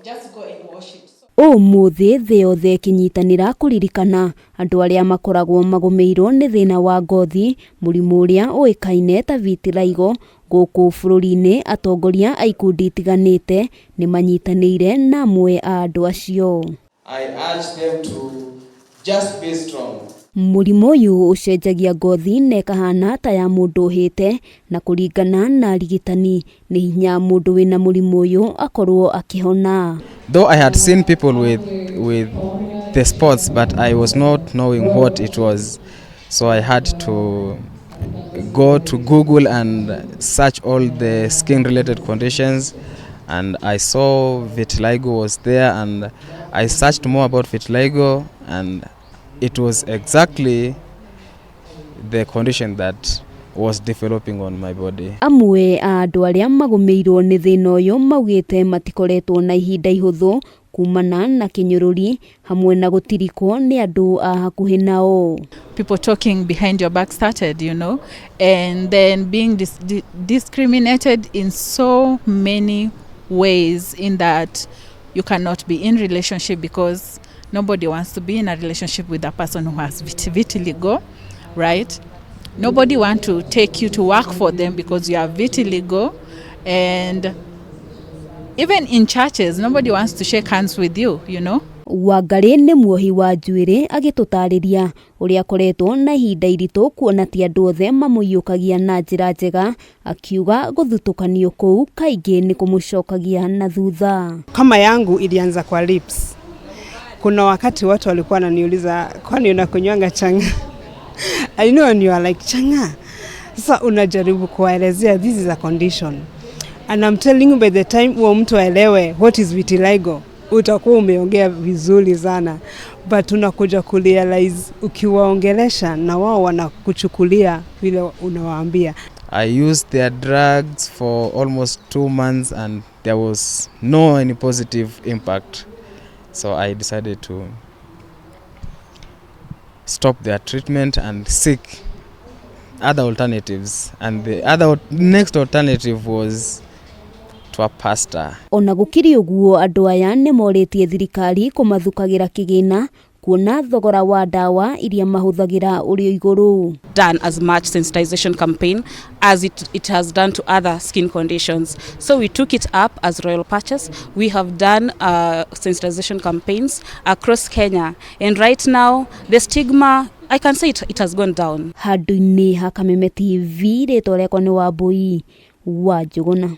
Just go and wash it. Ũmũthĩ thĩ yothe ĩkĩnyitanĩra kũririkana andũ arĩa makoragwo magũmĩirwo nĩ thĩna wa ngothi, mũrimũ ũrĩa ũĩkaine ta vitiligo. Gũkũ bũrũri-inĩ, atongoria a ikundi itiganĩte nĩ manyitanĩire na amwe a andũ acio. I urge them to just be strong. Mũrimũ ũyũ ũcenjagia ngothi na ĩkahana ta ya mũndũ ũhĩte, na kũringana na arigitani, nĩ hinya mũndũ wĩna mũrimũ ũyũ akorwo akĩhona. Though I had seen people with the spots, but I was not knowing what it was. So I had to go to Google and search all the skin related conditions, and I saw vitiligo was there, and I searched more about vitiligo, and it was exactly the condition that was developing on my body. Amwe a andũ arĩa magũmĩirwo nĩ thĩna ũyũ maugĩte matikoretwo na ihinda ihũthũ kumana na kĩnyũrũri hamwe na gũtirikwo nĩ andũ a hakuhĩ nao. People talking behind your back started, and then being discriminated in so many ways, in that you cannot be in relationship because nobody wants to be in a relationship with a person who has vitiligo, right? Nobody want to take you to work for them because you have vitiligo, and even in churches, nobody wants to shake hands with you. Wangarĩ nĩ muohi wa njuĩrĩ, agĩtũtarĩria ũrĩa akoretwo na ihinda iritũ kuona ti andũ othe mamũiyũkagia na njĩra njega, akiuga gũthutũkanio kũu kaingĩ nĩ kũmũcokagia na thutha. Kama yangu ilianza kwa lips. Kuna wakati watu walikuwa wananiuliza, "Kwani unakunywanga chang'aa?" I know, and you are like, "Chang'aa?" Sasa unajaribu kuwaelezea this is a condition. And I'm telling you, by the time huo mtu aelewe what is vitiligo, utakuwa umeongea vizuri sana, but unakuja kurealize ukiwaongelesha na wao wanakuchukulia vile unawaambia. I used their drugs for almost 2 months and there was no any positive impact. So I decided to stop their treatment and seek other alternatives. And the other next alternative was to a pastor. Ona gũkĩrĩ ũguo, andũ aya nĩ morĩtie thirikari kũmathukagĩra kĩgĩna kuona thogora wa ndawa iria mahũthagĩra ũrĩ igũrũ. Done as much sensitization campaign as it has done to other skin conditions. So we took it up as Royal Patches. We have done sensitization campaigns across Kenya. And right now, the stigma, I can say it has gone down. Handũ-inĩ ha Kameme TV, rĩtwa rĩakwa nĩ Wambui wa Njũgũna.